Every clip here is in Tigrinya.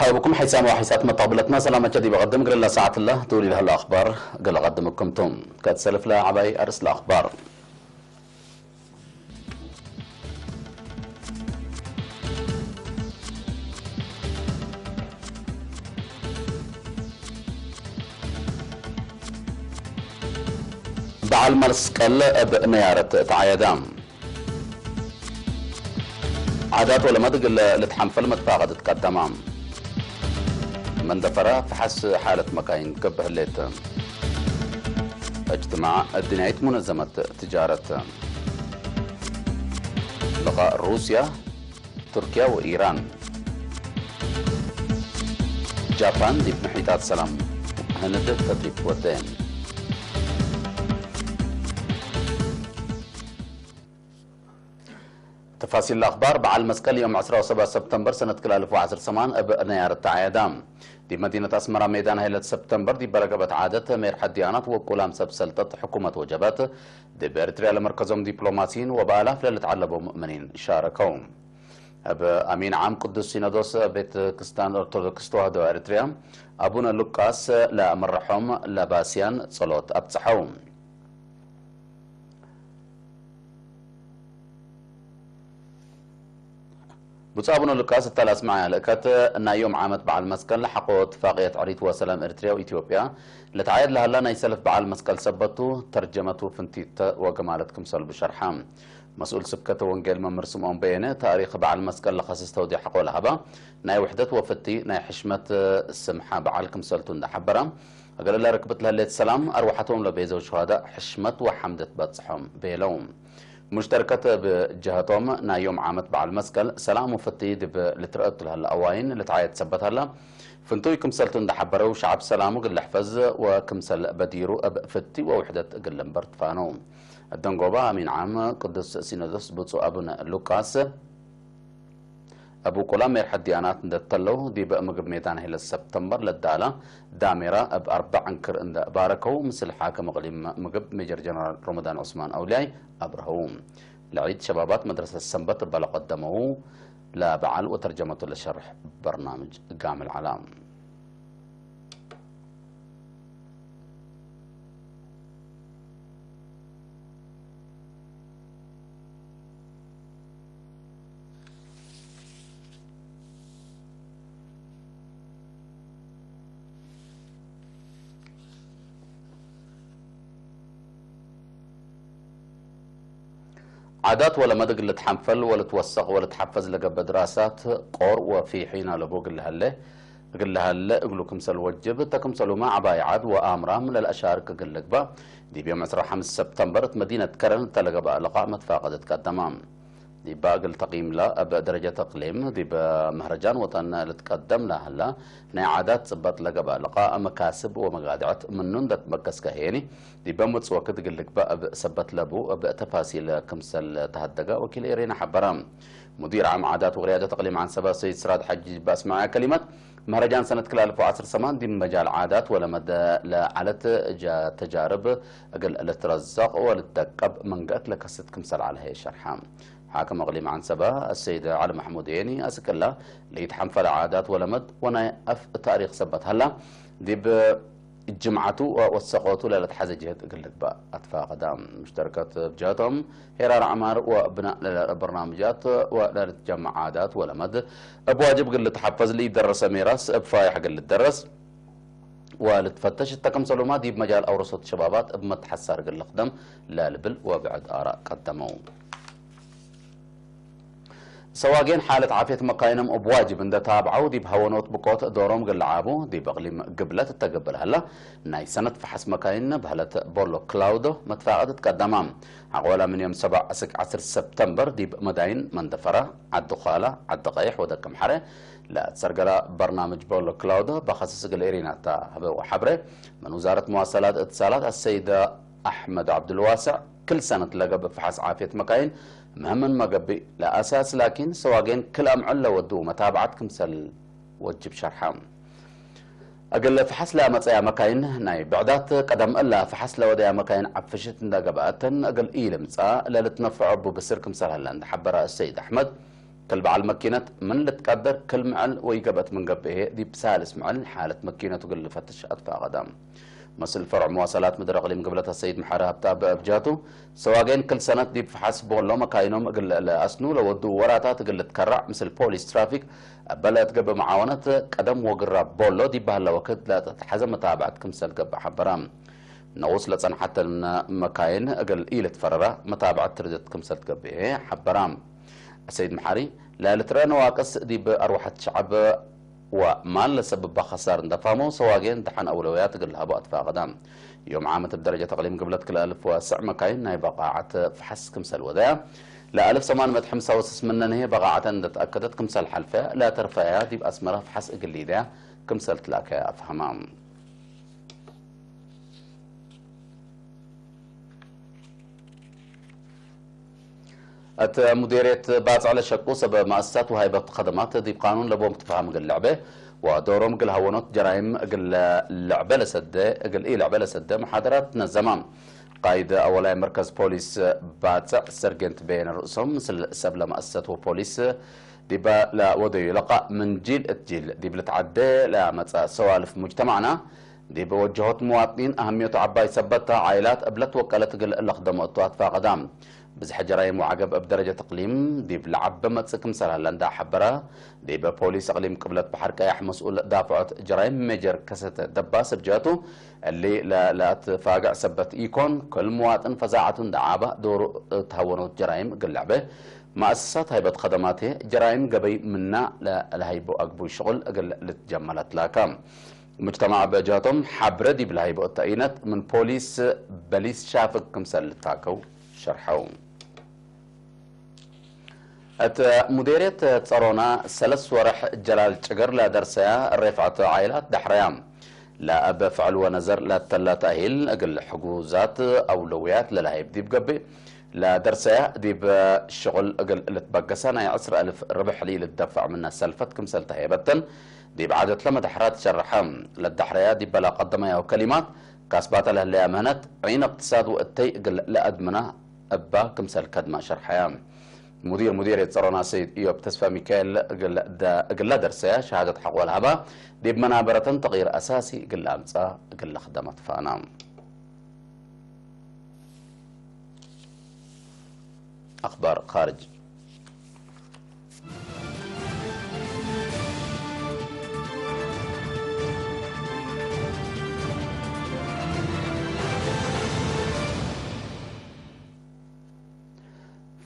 أبكم حسام وحسات متقبلتنا سلامة جديد بقدم قرلا ساعة الله تولي لها الأخبار قل قدمكم توم كتسلف لها عباي أرس الأخبار. በዓል መስቀል እብ ነያረት ተዓየዳ። ዓዳት ወለመድ ግለ ልትሓንፈል መትፋቐድት ቀደማ። መንደፈራ ፍሓስ ሓለት መካይን ክብ ህሌት። እጅትማዕ እድንያይት ሙነዘመት ትጃረት። ልቓእ ሩስያ ቱርኪያ ወኢራን። ጃፓን ዲብ ምሒጣት ሰላም ህንድ ተድሪብ ወደ። ተፋሲል ኣኽባር በዓል መስቀል ዮም ዕስራ ወሰባት ሰብተምበር ሰነት ክላልፍ ወዓስር ሰማን እብ ነያር ተዓየዳ። ዲብ መዲነት ኣስመራ ሜዳን ሃይለት ሰብተምበር ዲብ በረገበት ዓደት ሜር ሓዲያናት ወቁላም ሰብ ሰልጠት ሕኩመት ወጀበት ዲብ ኤርትርያ ለመርከዞም ዲፕሎማሲን ወበኣላፍ ለልትዓለቦም ምእምኒን ሻረከው። እብ ኣሚን ዓም ቅዱስ ሲኖዶስ ቤተ ክርስቲያን ኦርቶዶክስ ተዋህዶ ኤርትርያ ኣቡነ ሉቃስ ለመረሖም ለባስያን ጸሎት ኣብጽሐው። ብፁዕ ኣቡነ ሉቃስ እታ ለኣስመዐያ ልእከት ናይ ዮም ዓመት በዓል መስቀል ሓቆ ትፋቕየት ዕሪት ወሰላም ኤርትርያ ወኢትዮጵያ ለተዓየድ ለሃላ ናይ ሰለፍ በዓል መስቀል ሰበቱ ተርጀመቱ ፍንቲተ ወገማለት ክምሰሉ ብሸርሓ። መስኡል ስብከተ ወንጌል መምህር ስምዖን በየነ ታሪኽ በዓል መስቀል ለኸስስ ተውዲሕ ሓቆ ለሃባ ናይ ውሕደት ወፍቲ ናይ ሕሽመት ስምሓ በዓል ክምሰልቱ እንዳሓበራ፣ እገለላ ርክብት ለህሌት ሰላም ኣርዋሓቶም ለቤዘው ሸሃዳ ሕሽመት ወሓምደት በጽሖም ቤለው። ሙሽተርከት ብጀህቶም ናይ ዮም ዓመት በዓል መስቀል ሰላም ወፍቲ ድብ ልትረአቱ ለህለ ኣዋይን ልትዓየት ሰበት ሃላ ፍንቱይ ክምሰልቱ እንዳሓበረው ሸዓብ ሰላሙ ግልሕፈዝ ወክምሰል በዲሩ እብ ፍቲ ወውሕደት እግል እምበር ትፋነው። ደንጎባ ኣሚን ዓም ቅዱስ ሲኖዶስ ብፁዕ ኣቡነ ሉቃስ እብ ውቁላ ሜር ሕዲያናት እንደተለው ዲብ ምግብ ሜዳን ሄለ ሰብተምበር ለዳላ ዳሜራ እብ ኣርባዕ ዕንክር እንደ ባረከው ምስል ሓከም እቅሊም ምግብ ሜጀር ጀነራል ሮመዳን ዑስማን ኣውሊያይ ኣብርሀው። ለዒድ ሸባባት መድረሰት ሰንበት እባ ለቀደመው ለበዓል ወተርጀመቱ ለሸርሕ በርናምጅ ጋምል ዓላ። ዓዳት ወለመድ እግል ልትሐንፈል ወልትወሰቅ ወልትሐፈዝ ለገብእ ድራሳት ቆር ወፊሒና ለቡ እግል ለሀለ፣ እግል ለሀለ እግሉ ክምሰል ወጅብ፣ እተ ክምሰሉመ ዐባይ ዐድ ወአምራም ለልአሻርክ እግል ልግባእ፣ ዲብ ዮም ዕስራ ወሐምስ ሰብተምበር እት መዲነት ከረን እተ ለገብአ ልቃእ መትፋቀደት ቀደማ። ዲባ እግል ተቂምላ እብ ደረጀት እቅሊም ዲብ መህረጃን ወጠን ልትቀደም ለሀላ ናይ ዓዳት ጽበጥ ለገብአ ልቃእ መካስብ ወመጋድዐት ምኑ እንደ ትመከስከ ሄኒ፣ ዲበ ምጽእ ወክድ እግል ልግባእ እብ ሰበት ለቡ እብ ተፋሲል ክምሰል ተሀደገ ወኪል ኤሬና ሐበረ። ሙዲር ዓም ዓዳት ወቅርያደት እቅሊም ዐንሰበ ሰይድ ስራድ ሐጂ ዲብ አስመዐያ ከሊመት፣ መህረጃን ሰነት ክል አልፍ ወዐስር ሰማን ዲብ መጃል ዓዳት ወለመደ ለዐለት ጃ-፣ ተጃርብ እግል ልትረዘቅ ወልትደቀብ መንገእት ለከስት ክምሰል ዐለ ሀየ ሸርሐ። ሓክም እቅሊም ዐንሰበ አሰይድ ዐሊ መሕሙድ ሄኒ አስክላ ለኢትሐንፈለ ዓዳት ወለመድ ወናይ አፍ ታሪክ ሰበት ሀላ፣ ዲብ ጅምዓቱ ወወሰቆቱ ለልትሐዘ ጅህድ እግል ልግባእ አትፋቀዳ። ሙሽተርከት ብጀህቶም ሄራር ዐማር ወብናእ ለበርናምጃት ወለልትጀምዕ ዓዳት ወለመድ እብ ዋጅብ እግል ልትሐፈዝ ለኢደረሰ ሜራስ እብ ፋይሕ እግል ልደረስ ወልትፈተሽ እተ ክምሰሉማ ዲብ መጃል አውረሶት ሸባባት እብ መትሐሳር እግል ልክደም ለልብል ወብዕድ አራእ ቀደመው። ሰዋጌን ሓለት ዓፍየት መካይኖም እብ ዋጅብ እንደ ታብዐው፣ ዲብ ሀወኖት ብቆት ዶሮም ግልዓቡ፣ ዲብ እቅሊም ግብለት እተገብእ ለሀላ ናይ ሰነት ፈሓስ መካይን በህለት ቦሎ ክላውዶ መትፋቀድት ቀደማ። አቅወላ ምን ዮም ሰባዕ እስክ ዐስር ሰብተምበር ዲብ መዳይን መንደፈራ፣ ዓዲ ዃላ፣ ዓዲ ቀይሕ ወደቅምሓረ ለእትሰርገላ በርናምጅ ቦሎ ክላውዶ በኸስስ እግል ኤሪናታ ህበ ወሐብረ። ምን ውዛረት መዋሰላት እትሳላት አሰይደ አሕመድ ዐብዱልዋስዕ፣ ክል ሰነት ለገብእ ፈሓስ ዓፍየት መካይን ምህምን መገብእ ለአሳስ፣ ላኪን ሰዋጌን ክል አምዕል ለወድኡ መታብዐት ክምሰል ወጅብ ሸርሐ። እግል ፈሓስ ለአመጸያ መካይን ናይ ብዕዳት ቀደም እላ ፈሓስ ለወደያ መካይን ዐፍሽት እንዳ ገብአተን እግል ኢልምጻእ ለልትነፍዖ እቡ ብስር ክምሰል ሀላ እንዳ ሐበረ አሰይድ አሕመድ፣ ክል በዓል መኪነት ምን ልትቀድር ክል ምዕል ወይ ገበት ምን ገብኤ ዲብ ሳልስ ምዕል ሓለት መኪነቱ ግል ልፈትሽ ኣትፋቐዳ። መስል ፈርዕ መዋሰላት ምድር ኣቕሊም ግብለት ኣሰይድ መሓሪ ሃብተኣብ እብጃቱ፣ ሰዋጌን ክል ሰነት ዲብ ፍሓስ ቦሎ መካይኖም እግል ለኣስኑ ለወዱ ወራታት እግል ልትከራዕ ምስል ፖሊስ ትራፊክ እበለ እትገብእ መዓወነት ቀደም ወግራ ቦሎ ዲብ ባህላ ወክድ ለተትሓዘ መታብዐት ክምሰል ገብእ ሓበራ። ነቑስ ለጸንሓተን መካይን እግል ኢልትፈረራ መታብዐት ትርድት ክምሰል ትገብኤ ሓበራ። ኣሰይድ መሓሪ፣ ለልትረ ነዋቅስ ዲብ ኣርዋሐት ሸዓብ ወማል ለሰብባ ኸሳር እንደፋሞ ሰዋጌን ደሓን ኣውለውያት እግል ለሃቦ ኣትፋቐዳ። ዮም ዓመት ብደረጀት ኣቕሊም ግብለት ክልተ ኣልፍ ወስዕ መካይን ናይ በቓዓት ፍሓስ ክምሰል ወደያ፣ ለኣልፍ ሰማን መት ሓምሳ ወስስ ምነንሄ በቓዓተን እንደተኣከደት ክምሰል ሓልፈያ፣ ለተርፈያ ዲብ ኣስመራ ፍሓስ እግል ሊደያ ክምሰል ትላከያ ኣፍሃማ። እት ሙዴርየት ባጽዕ ለሸቁ ሰብ መኣሰሳት ወሃይበት ኸደማት ዲብ ቃኑን ለቦም ትፋሃም እግል ልዕበ ወዶሮም እግል ሃወኖት ጀራይም እግል ልዕበ ለሰደ እግል ኢልዕበ ለሰደ መሓደራት ነዘማ። ቃይድ ኣወላይ መርከዝ ፖሊስ ባጽዕ ሰርጌንት ቤን ርእሶም ምስል ሰብ ለመኣሰሰት ወፖሊስ ዲበ ለወደዩ ለቃእ ምን ጂል እት ጂል ዲብ ልትዓደ ለመጸ ሰዋልፍ ሙጅተማዕና ዲብ ወጀሆት መዋጥኒን ኣህምዮቱ ዓባይ ሰበታ ዓይላት እብለት ወቀለት እግል ለኽደሞ እቱ ኣትፋቐዳ። ብዝሐ ጀራይም ወዓገብ እብ ደረጀት እቅሊም ዲብ ለዓበ መጽእ ክምሰል ሀለ እንዳ ሐበረ፣ ዲብ ፖሊስ እቅሊም ቅብለት በሐር ቀያሕ መስኡል ዳፍዖት ጀራይም ሜጀር ከሰተ ደባስ እብ ጀቱ፣ እሊ ለ-፣ ለአትፋግዕ ሰበት ኢኮን፣ ክል መዋጥን ፈዛዓቱ እንዳ ዓባ ዶሩ እት ሀወኖት ጀራይም እግል ለዕበ፣ መአሰሳት ሀይበት ኸደማቴ ጀራይም ገበይ ምና ለ-፣ ለሀይቦ አግቡይ ሽቁል እግል ልትጀመለት ላካ። ሙጅተማዕ በጃቶም ሐብረ ዲብ ለሀይቦ እተኢነት ምን ፖሊስ በሊስ ሻፍግ ክምሰል ልታከው ሸርሐው። እት ሙዴርየት ጸሮና ሰለስ ወርሕ ጀላል ጭግር ለደርሰያ ሬፍዐት ዓይላት ዳሕረያ ለእብ ፍዕል ወነዘር ለተለ ተእሂል እግል ሕጉዛት አውለውያት ለለሀይብ ዲብ ገብእ ለደርሰያ ዲብ ሽቁል እግል ልትበገሰ ናይ ዕስራ እልፍ ርብሕ ልኢልትደፈዕ ምነ ሰልፈት ክምሰል ተሀየበተን ዲብ ዓደት ለመድሐራት ሸረሐ። ለዳሕረያ ዲበላ ቀደማያው ከሊማት ካስባታ ለህለያ ምህነት ዒን እቅትሳድ ወእተይ እግል ለአድምና እባ ክምሰል ከድማ ሸርሐያ። ሙዲር ሙዲርየት ጸሮና ሰይድ ኢዮብ ተስፋ ሚካኤል እግል ደ-፣ እግላ ደርሰያ ሸሃደት ሐቆ ለሃባ ዲብ መናበረተን ተቕይር አሳሲ እግል አምጻ እግል ለኽደመት ፋና። أخبار خارج.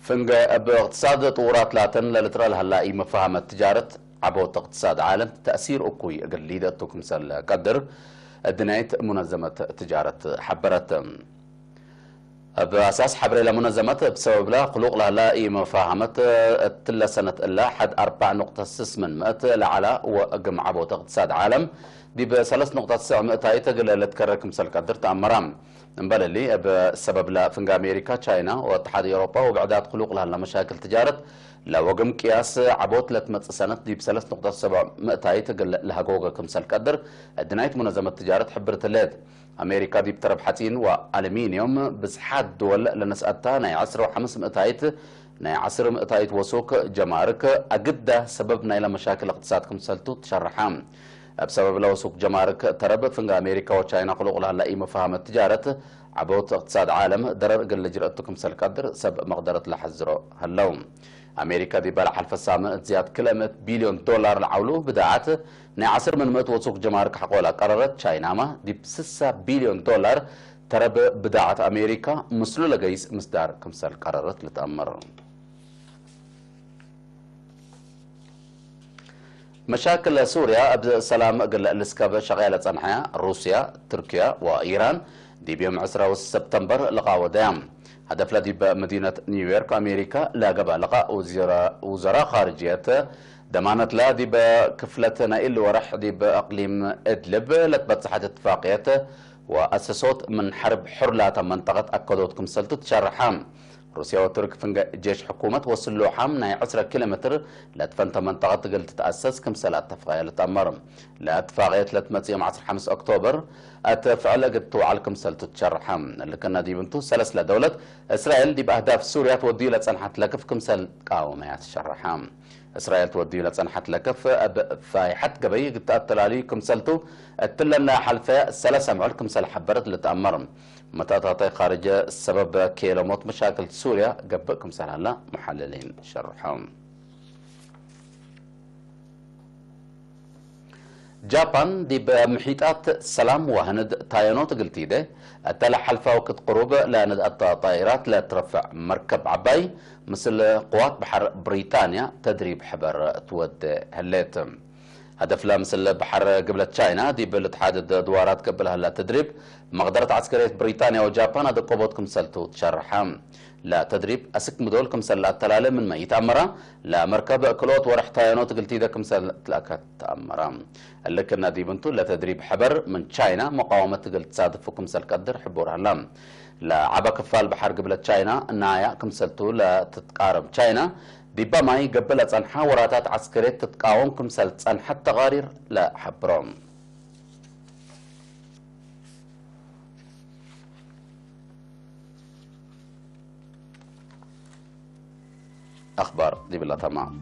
ፍንገ እብ እቅትሳድ ጥውራት ላተን ለልትረ ለሀላ ኢመፋሃመት ትጃረት ዓቦት እቅትሳድ ዓለም ተእሲር እኩይ እግል ሊደቱ ክምሰል ቀድር እድናይት ሙነዘመት ትጃረት ሐበረት። እብ አሳስ ሐብሬ ለሙነዘመት እብ ሰበብለ ክሉቅ ለህላ ኢመፋሃመት እትለ ሰነት እላ ሐድ አርባዕ ኑቅጠ ስስ ምን ምእት ለዐላ ወእግም ዓቦት እቅትሳድ ዓለም ዲብ ሰለስ ኑቅጠ ትስዕ ምእታይት እግል ልትከረ ክምሰል ቀድር ተአመራ። እምበል እሊ እብ ሰበብለ ፍንጋ አሜሪካ፣ ቻይና ወእትሓድ ኤውሮጳ ወብዕዳት ክሉቅ ለህላ መሻክል ትጃረት ለወግም ቅያስ ዓቦት ለትመጽእ ሰነት ዲብ ሰለስ ኑቅጠ ሰብዕ ምእታይት እግል ለሀጎገ ክምሰል ቀድር እድናይት ሙነዘመት ትጃረት ሕብርት ህሌት። አሜሪካ ዲብ ተረብ ሐጺን ወአሉሚንዮም ብዝሓት ድወል ለነስአታ ናይ ዐስር ወሐምስ ምእታይት ናይ ዐስር ምእታይት ወሱክ ጀማርክ አግዳ ሰበብ ናይለ መሻክል እቅትሳድ ክምሰልቱ ትሸርሐ። እብ ሰበብ ለወሱክ ጀማርክ ተረብ ፍንጋ አሜሪካ ወቻይና ክሉቅ ለሀላ ኢመፋሃመት ትጃረት ዓቦት እቅትሳድ ዓለም ደረር እግል ልጅርአቱ ክምሰል ቀድር ሰብ መቅደረት ለሐዝሮ ህለው። አሜሪካ ዲበ ለሐልፈ ሳምንት ዝያድ ክልተ ምእት ቢልዮን ዶላር ለዓውሉ ብድዓት ናይ ዐስር ምን ምእት ወሱክ ጀማርክ ሐቆላ ቀረረት። ቻይናማ ዲብ ስሳ ቢልዮን ዶላር ተረብ ብድዓት አሜሪካ ምስሉ ለገይስ ምስዳር ክምሰል ቀረረት ልትአመር። መሻክል ሱርያ እብ ሰላም እግል ልስከብ ሸቅያ ለጸንሐያ ሩስያ፣ ትርክያ ወኢራን ዲብ ዮም ዕስራ ወስስ ሰብተምበር ልቃ ወደያ። ሀደፍለ ዲብ መዲነት ኒውዮርክ አሜሪካ ለገብአ ልቃእ ውዚራ-፣ ውዘራ ኻርጅየት ደማነትላ ዲብ ክፍለት ናይ እሊ ወርሕ ዲብ እቅሊም እድልብ ለትበጽሐት እትፋቅየት ወአሰሶት ምን ሐርብ ሑር ላታ መንጠቀት አከዶት ክምሰልቱ ትሸርሐ። روسيا وترك فنجا جيش حكومة وصلوا حام ناي عشرة كيلومتر لتفنت منطقة قلت تأسس كم سلات اتفاقية لتأمر. لا اتفاقية لتمت يوم عصر حمس أكتوبر. أتفعل قد توعلكم سلت تشرحم. اللي كنا دي بنتو سلس لدولة إسرائيل دي بأهداف سوريا تودي لتسنحت لكف كم سل قاوميات شرحم. እስራኤል ትወድዩ ለጸንሐት ለከፍ ኣብ ፋይሐት ገበይ ግትኣተላልዩ ክምሰልቱ እትለና ሓልፈ ሰላሳ ምዕል ክምሰል ሓበረት ልትኣመር። መታእታታይ ኻርጀ ሰበብ ኬሎ ሞት መሻክል ሱርያ ገብእ ክምሰል ሃላ መሓለሊን ሸርሖም። ጃፓን ዲብ ምሒጣት ሰላም ዋህንድ ታየኖ ትግልቲደ እተ ለሓልፋው ክትቅሩብ ለንድኣታ ጣይራት ለትረፍዕ መርከብ ዓባይ ምስል ቅዋት ባሕር ብሪጣንያ ተድሪብ ሕበር ትወደ ህሌት። هدف لا مثل بحر قبلة تشاينا دي بلد حادد دوارات قبل هلا تدريب. مقدرة عسكرية بريطانيا وجابان هذا قبوت كم سلتو تشرحها. لا تدريب أسك مدول كم سلة تلالة من ما يتأمرها. لا مركب كلوت ورح تاينو تقلتي ده كم سلة تلاكت تأمرها. اللي كنا دي بنتو لا تدريب حبر من تشاينا مقاومة تقلت صادف وكم سل قدر حبورها لام. لا عبا كفال بحر قبلة تشاينا نايا كم سلتو لا تتقارب تشاينا. ዲባ ማይ ገብእ ለጸንሓ ወራታት ዓስከሬት ትትቃወም ክምሰል ጸንሐት ተቓሪር ለሐብሮም። ኣኽባር ዲብላ ተማም።